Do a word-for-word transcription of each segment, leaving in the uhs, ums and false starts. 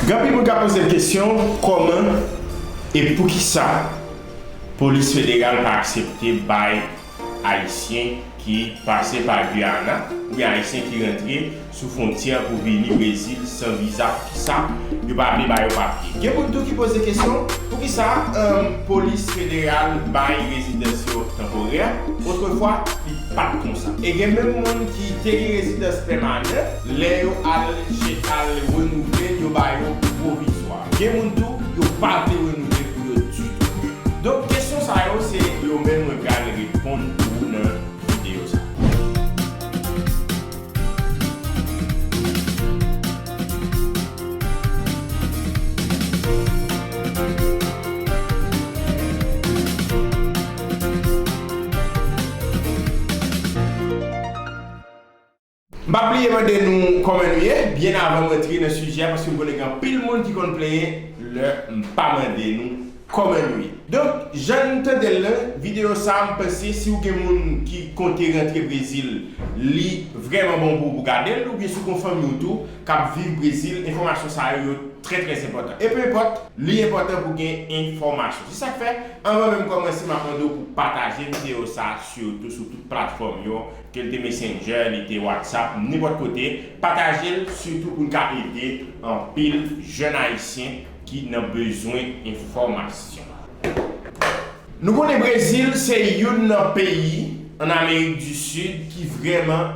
Gen anpil moun k ap poze l kesyon, kòman e poukisa polis federal pa aksepte bay Ayisyen ki pase pa Guyana oubyen Ayisyen ki rantre sou fwontyè pou vini Brezil san viza, poukisa yo pa vle ba yo papye? Gen moun tou ki poze kesyon, poukisa, um, polis federal bay rezidans yo tanporè? Otrefwa, li pa t konsa. E gen menm moun ki te gen rezidans pèmanan, lè yo al che-, al renouvle l, yo ba yo pwovizwa. Gen moun tou, yo pa vle renouvle l pou yo ditou. Donk, kesyon sa yo, se yo menm mwen pral reponn pou ou nan videyo sa. M p ap bliye mande nou kòman nou ye, byen avan m rantre nan sijè a, paske m konnen gen anpil moun ki konn plenyen lè m pa mande nou kòman nou ye. Donk, jan n tande l lan, videyo sa a, m panse si w gen moun ki konte rantre Brezil, li vrèman bon pou w pou gade l, oubyen si w gen yon fanmi w tou k ap viv Brezil, enfòmasyon sa yo, yo trè, trè enpòtan. E pe enpòt, li enpòtan pou gen enfòmasyon. Se sa k fè, anvan menm kòmanse, m ap mande w pou pataje videyo sa a, sitou sou tout platfòm yo, ke l te Messenger, li te WhatsApp, nenpòt kote, pataje l, sitou pou n ka ede anpil jèn Ayisyen ki nan bezwen enfòmasyon. Nou konnen Brezil se youn nan peyi ann Amerik di Sid ki vrèman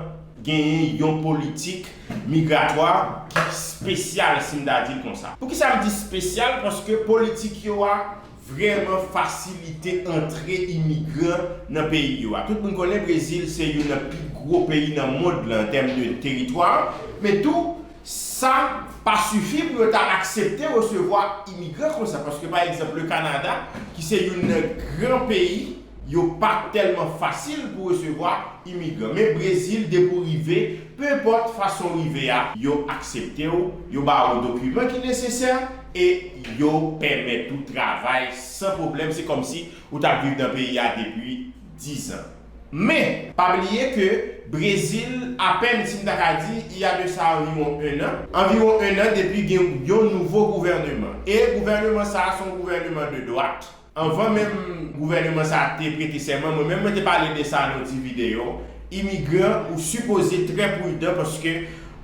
genyen yon politik migratwa ki espesyal, si m ta di l konsa. Poukisa m di espesyal? Paske politik yo a vrèman fasilite antre imigran nan peyi yo a. Tout moun konnen Brezil se youn nan pi gwo peyi nan mond lan an tèm de teritwa, men tou, sa pa sifi pou yo ta aksepte resevwa imigran konsa, paske, pa egzanp, le Kanada, ki se youn nan gran peyi, yo pa tèlman fasil pou resevwa imigran. Men Brezil, depi w rive, pe enpòt fason w rive a, yo aksepte w, yo ba w dokiman ki nesesè e yo pèmèt ou travay san pwoblèm. Se kòmsi ou t ap viv nan peyi a depi diz an. Men, pa bliye ke Brezil, apèn, si m ta ka di, il y a de ça environ un an, anviwon en an depi gen yon nouvo gouvèneman. E gouvèneman sa a, se yon gouvèneman de dwat. Anvan menm gouvèneman sa a te prete sèman, mwen menm mwen te pale de sa nan yon ti videyo, imigran ou sipoze trè pridan paske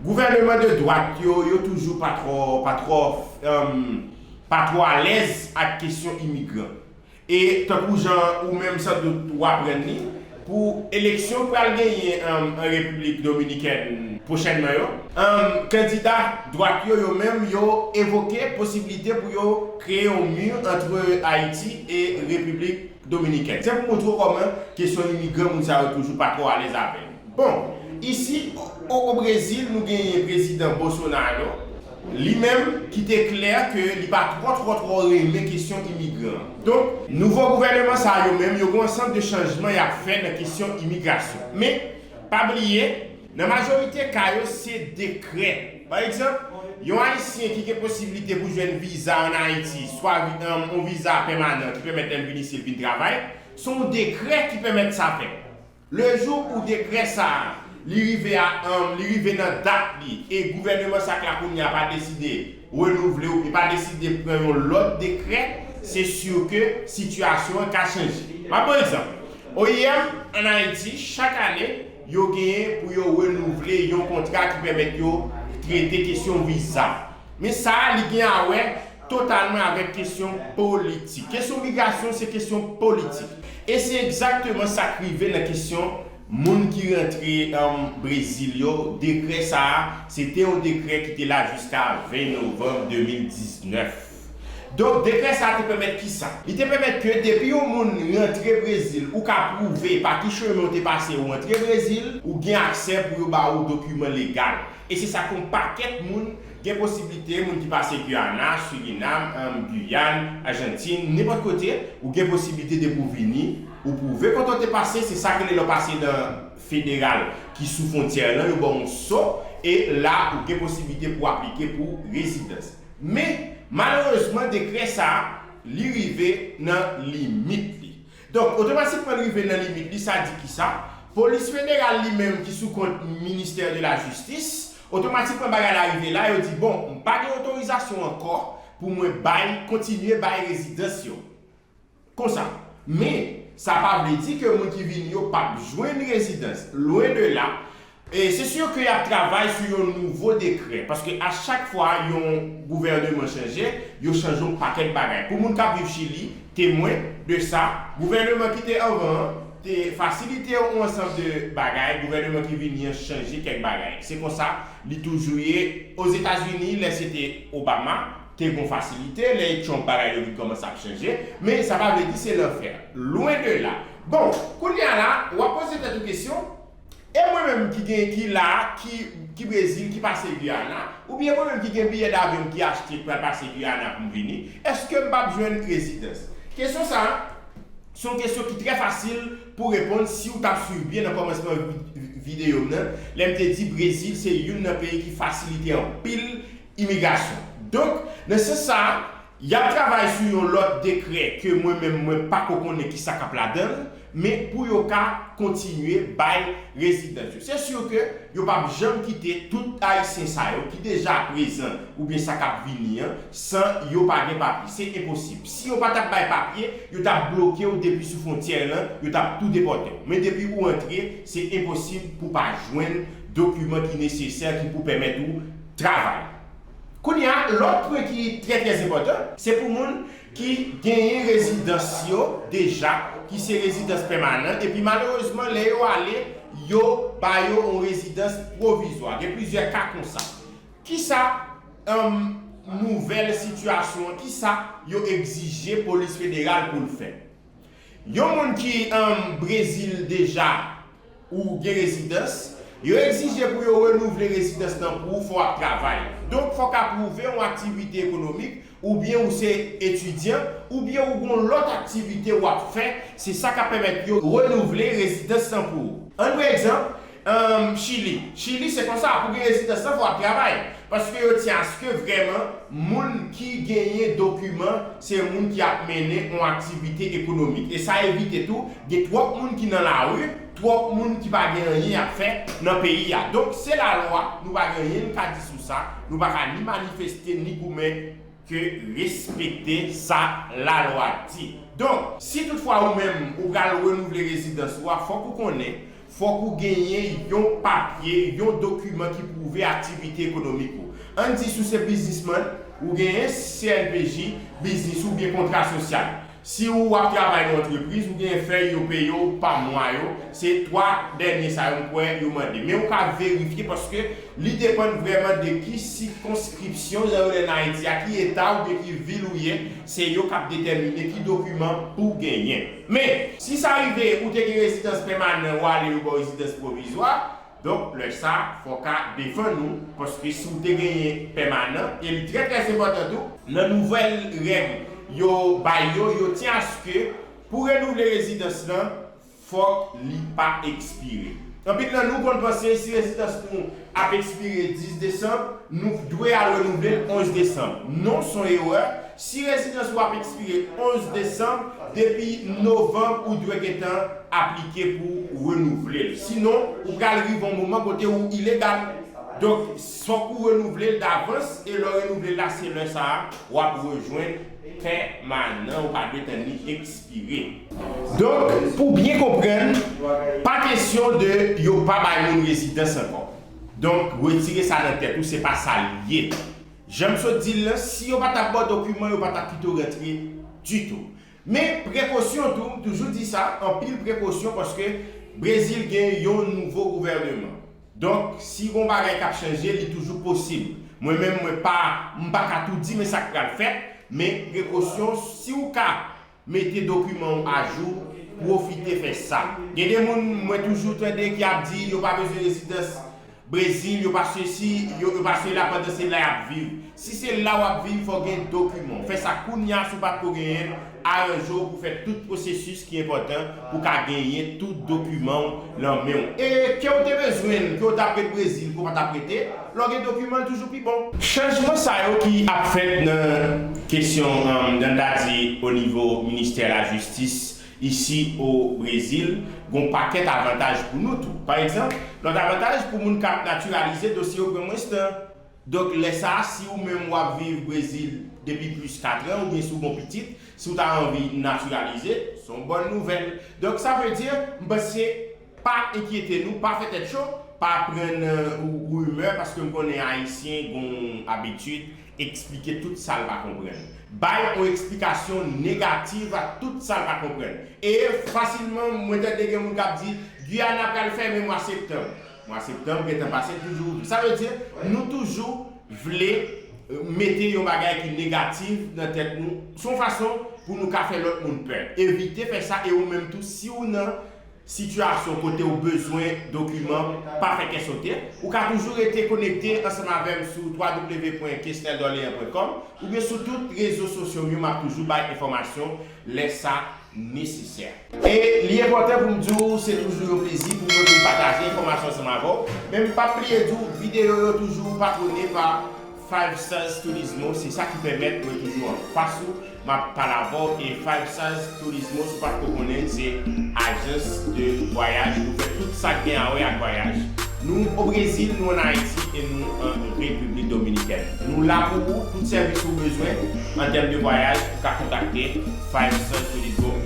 gouvèneman de dwat yo, yo toujou pa twò, pa twò, um, pa twò alèz ak kesyon imigran. E tankou jan ou menm san dout ou aprann li, pou eleksyon k pral genyen, um, an Repiblik Dominikèn pwochènman yo, um, kandida dwat yo, yo menm, yo evoke posiblite pou yo kreye yon mi antre Ayiti e Repiblik Dominikèn. Se pou montre w kòman kesyon imigran, moun sa yo toujou pa twò alèz avè l. Bon, isi, o, o Brezil, nou genyen prezidan Bolsonaro, li menm ki te klè ke li pa twò, twò, twò renmen kesyon imigran. Donk, nouvo gouvèneman sa yo menm, yo gen yon ansanm de chanjman y ap fè nan kesyon imigrasyon. Men, pa bliye, nan majorite ka yo, se dekrè. Pa egzanp, yon Ayisyen ki gen posiblite pou jwenn viza ann Ayiti, swa vi-, yon viza pèmanan ki pèmèt l vin isi, l vin travay, se yon dekrè ki pèmèt sa fèt. Le jou ou dekrè sa a, li rive a, um, li rive nan dat li, e gouvèneman sa k la kounye a pa deside renouvle ou, e pa deside pran yon lòt dekrè, se si ke sitiyasyon an ka chanje. M ap ba w egzanp. O I M ann Ayiti, chak ane, yo genyen pou yo renouvle yon kontra ki pèmèt yo trete kesyon viza. Men sa a, li gen a wè totalman avèk kesyon politik. Kesyon migrasyon, se kesyon politik. E se egzakteman sa k rive nan kesyon moun ki rantre, um, Brezil yo. Dekrè sa a, se te yon dekrè ki te la jiska ven novanm de mil diznèf. Donk, dekrè sa a te pèmèt ki sa? Li te pèmèt ke depi yon moun rantre Brezil, ou ka pwouve pa ki chemen w te pase ou rantre Brezil, ou gen aksè pou yo ba ou dokiman legal. E se sa k yon pakèt moun gen posiblite, moun ki pase Guyana, Surinam, um, Guyane, Argentine, nenpòt kote, ou gen posiblite depi w vini, ou pwouve kote w te pase, se sa k rele lè w pase nan federal ki sou fwontyè lan, yo ba w yon so, e la, ou gen posiblite pou w aplike pou rezidans. Men, malerezman, dekrè sa a, li rive nan limit li. Donk, otomatikman, li rive nan limit li, sa di ki sa? Polis federal li menm ki sou kont Ministè de la Jistis, Otomatikman bagay la rive la, yo di, bon, m pa gen otorizasyon ankò pou mwen bay, kontinye bay rezidans yo. Konsa. Men, sa pa vle di ke moun ki vini yo p ap jwenn rezidans. Lwen de la. E se si ke y ap travay sou yon nouvo dekrè, paske a chak fwa yon gouvèneman chanje, yo chanje yon pakèt bagay. Pou moun k ap viv Chili, temwen de sa, gouvèneman ki te anvan an te fasilite yon ansanm de bagay, gouvèneman ki vini an chanje kèk bagay. Se konsa li toujou ye. Ozetazini, lè se te Obama, te gon fasilite, lè Trump bagay yo vin kòmanse ap chanje, men sa pa vle di se lanfè. Lwen de la. Bon, kounye a la, w ap poze tèt ou kesyon, e mwen menm ki gen, ki la, ki, ki Brezil, ki pase Guyana, oubyen mwen menm ki gen biyè davyon ki achte pral pase Guyana pou m vini, èske m p ap jwenn rezidans? Kesyon sa a, se yon kesyon ki trè fasil pou reponn si w t ap swiv byen nan kòmansman vi-, vi-, videyo m nan, lè m te di Brezil se youn nan peyi ki fasilite anpil imigrasyon. Donk, nan sans sa a, y ap travay sou yon lòt dekrè ke mwen menm mwen pako konnen kisa k ap ladan l, men pou yo ka kontinye bay rezidans yo. Se si ke yo p ap janm kite tout Ayisyen sa yo ki deja prezan oubyen sa k ap vini an san yo pa gen papye. Se enposib. Si yo pa t ap bay papye, yo t ap bloke w depi sou fwontyè lan, yo t ap tou depòte w. Men depi ou antre, se enposib pou pa jwenn dokiman ki nesesè ki pou pèmèt ou travay. Kounye a, lòt pwen ki trè, trè enpòtan, se pou moun ki genyen rezidans yo deja, ki se rezidans pèmanan, epi malerezman, lè yo ale, yo ba yo yon rezidans pwovizwa. Gen plizyè ka konsa. Kisa, um, nouvèl sitiyasyon an, kisa yo egzije polis federal pou l fè? Yon moun ki, um, Brezil deja, ou gen rezidans, yo egzije pou yo renouvle rezidans lan pou ou, fò w ap travay. Donk, fò w ka pwouve yon aktivite ekonomik, oubyen ou se etidyan, oubyen ou gen yon lòt aktivite w ap fè, se sa k ap pèmèt yo renouvle rezidans lan pou ou. Ann pran egzanp, um, Chili. Chili, se konsa, pou gen rezidans lan, fò w ap travay. Paske yo tyen aske vrèman moun ki genyen dokiman se moun ki ap mennen yon aktivite ekonomik. E sa evite tou, gen twòp moun ki nan lari, twòp moun ki pa gen anyen y ap fè nan peyi a. Donk, se lalwa, nou pa gen anyen n ka di sou sa, nou pa ka ni manifeste, ni goumen, ke respekte sa lalwa di. Donk, si toutfwa ou menm, ou pral renouvle rezidans ou a, fòk ou konnen, fòk ou genyen yon papye, yon dokiman ki pwouve aktivite ekonomik ou. Ann di si w se biznismann, ou genyen C N P J, biznis ou byen kontra sosyal. Si w ap travay nan antrepriz, ou genyen fèy yo peye w pa mwa yo, se twa dènye sa yo m kwè yo mande. Men ou ka verifye paske li depann vrèman de ki sikonskripsyon, jan yo rele l nan Ayiti a, ki eta oubyen ki vil ou ye, se yo k ap detèmine ki dokiman pou w genyen. Men, si sa rive ou te gen rezidans pèmanan, ou ale yo ba w rezidans pwovizwa, donk, lè sa, fò w ka defann ou, paske si w te genyen pèmanan, e li trè, trè enpòtan tou, nan nouvèl règ yo bay yo, yo tyen aske pou renouvle rezidans lan, fòk li pa ekspire. Anpil nan nou konn panse si rezidans nou ap ekspire dis desanm, nou dwe al renouvle l onz desanm. Non, se yon erè. Si rezidans ou ap ekspire onz desanm, depi novanm ou dwe gentan aplike pou renouvle l. Sinon, ou pral rive yon moman kote ou ilegal. Donk, fòk ou renouvle l davans, e lè w renouvle l la, se lè sa a, w ap rejwenn pèmanan, ou pa dwe tann li ekspire. Donk, pou byen konprann, pa kesyon de yo pa bay moun rezidans ankò. Donk, retire sa nan tèt ou, se pa sa l ye. Jan m sot di l lan, si yo pa t ap ba w dokiman, yo pa t ap kite w rantre ditou. Men, prekosyon tou, m toujou di sa, anpil prekosyon, paske Brezil gen yon nouvo gouvèneman. Donk, si gon bagay k ap chanje, li toujou posib. Mwen menm, mwen pa, m pa ka tou di men sa k pral fèt, men prekosyon, si w ka mete dokiman w ajou, pwofite fè sa. Gen de moun, mwen toujou tande ki ap di yo pa bezwen rezidans Brezil, yo pa sesi, yo, yo pa sela, pandan se la y ap viv. Si se la w ap viv, fò w gen dokiman w. Fè sa kounye a, si w pa t ko genyen l, aranje w pou fè tout pwosesis ki enpòtan pou w ka genyen tout dokiman w nan men w. E ke w te bezwen l, ke w t ap ret Brezil, ke w pa t ap rete, lè w gen dokiman, l toujou pi bon. Chanjman sa yo ki ap fèt nan kesyon, um, nan dadi o nivo ministè lajistis, Isi o Brezil, gen yon pakèt avantaj pou nou tou. Pa egzanp, lòt avantaj pou moun k ap natiralize, dosye yo pran mwens tan. Donk, lè sa a, si ou menm w ap viv Brezil depi plis katran, oubyen si w gen yon pitit, si w ta anvi natiralize, se yon bòn nouvèl. Donk, sa vle di, m panse, pa enkyete nou, pa fè tèt cho, pa pran nan rimè, paske m konnen Ayisyen gen yon abitid eksplike tout sa l pa konprann. Bay yon eksplikasyon negatif a tout sa l pa konprann. E fasilman, mwen tande gen moun k ap di, Giyana pral fèmen mwa septanm. Mwa septanm gentan pase, toujou ouvri. Sa vle di, nou toujou vle mete yon bagay ki negatif nan tèt nou. Se yon fason pou nou ka fè lòt moun pè. Evite fè sa, e ou menm tou, si w nan sitiyasyon kote w bezwen dokiman, pa fè kè sote, ou ka toujou rete konekte ansanm avè m sou w w w pwen kesnèl dòleyan pwen kòm oubyen sou tout rezo sosyo m yo, m ap toujou bay enfòmasyon lè sa nesesè. E li enpòtan pou m di w, se toujou yon plezi pou mwen pou m pataje enfòmasyon ansanm avè w. Men m p ap bliye di w, videyo yo toujou patwone pa Five Stars Turismo, se sa ki pèmèt mwen toujou anfas ou, m ap pale avè w. E Five Stars Turismo, si w pa t ko konnen, se ajans de vwayaj. Nou fè tout sa k gen a wè ak vwayaj. Nou o Brezil, nou ann Ayiti e nou an Repiblik Dominikèn. Nou la pou ou, tout sèvis ou bezwen an tèm de vwayaj, ou ka kontakte Five Stars Turismo.